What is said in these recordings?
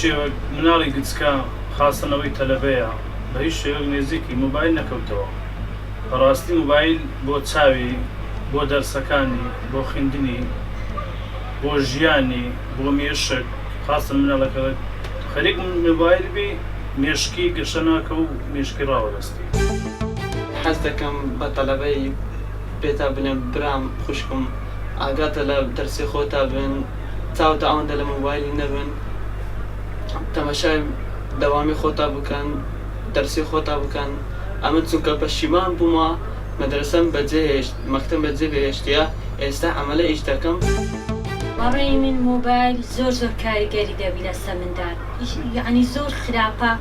شێوەک مناڵی گچکە خاسەن ئەوەی تەلەبەیە بە هیچ شێوەک نێزیکی مۆبایل نەکەوتەوە بەڕاستی مۆبایل بۆ چاوی بۆ دەرسەکانی بۆ خیندنی بۆ ژیانی بۆ مێشک خاسەن مناڵەکە خەریک مۆبایل بی مێشکی گەشە ناکە و مێشکی ڕاوەدەستی. حەز دەکەم بە تەلەبەی پێتا بلێم برام خوشکم ئاگاتە لە دەرسی خۆتا بن چاوتا ئەوەندە لە مۆبایلی نەبن تەمەشای دەوامی خۆتا بکەن دەرسی خۆتا بکەن ئەمن چونکە پەشیمان بوومە مەدرەسەم بەجێ هێشت مەکتەم بەجێ بێشتیە ئێستا عەمەلە ئیش دەکەم. بەڕەی من مۆبایل زۆر زۆر کاریگەری دەبی لەسە مندال یەعنی زۆر خراپە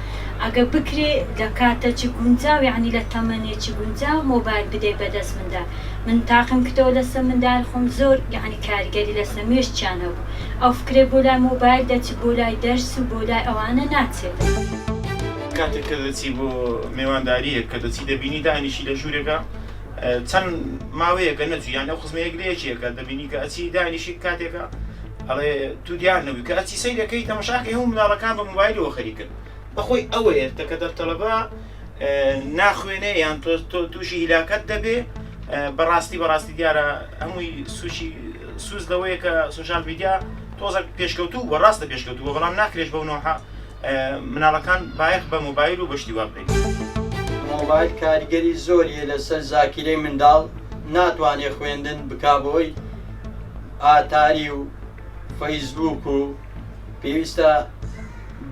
ئەگە بکرێ لە کاتەکی گونجاو یەعنی لە تەمەنێکی گونجاو مۆبایل بدەی بەدەست مندال من تاقیم کردەوە لەسە مندال خۆم زۆر یەعنی کاریگەری لەسە مێشکیان هەبوو ئەو فکرەی بۆ لای مۆبایل دەچی بۆ لای دەرس و بۆ لای ئەوانە ناچێتن. کاتێک کە دەچی بۆ مێواندارییەک کە دەچی دەبینی دانیشی لە ژوورێکا چەند ماوەیەکە نەچوو یان ئەو خزمە یەک لە یەکێکە دەبینی کە ئەچی دانیشی کاتێکە ئەڵێ تو دیار نەبووی کە ئەچی سەیرەکەی تەمەشاکەی هەموو مناڵەکان بە مۆبایلەوە خەریکن بەخۆی ئەوەیە تەکە دەرتەڵەبە ناخوێنێ یان تۆ تۆ تووشی هیلاکەت دەبێ بەڕاستی بەڕاستی دیارە هەمووی سوچی سوز لەوەیە کە سوسیال میدیا تۆزەک پێشکەوتوو وە ڕاستە پێشکەوتووە بەڵام ناکرێش بەو نۆحە مناڵەکان بایەخ بە مۆبایل و بەشتی وا بدەین. مۆبایل کاریگەری زۆری لەسەر زاکیرەی منداڵ ناتوانێ خوێندن بکا بەهۆی ئاتاری و فەیسبوک و پێویستە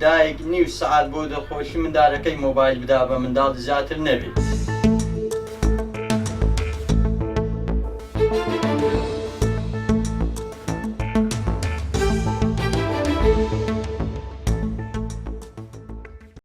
دایک نیو سەعات بۆ دڵخۆشی مندالەکەی مۆبایل بدا بە منداڵ زیاتر نەبێ.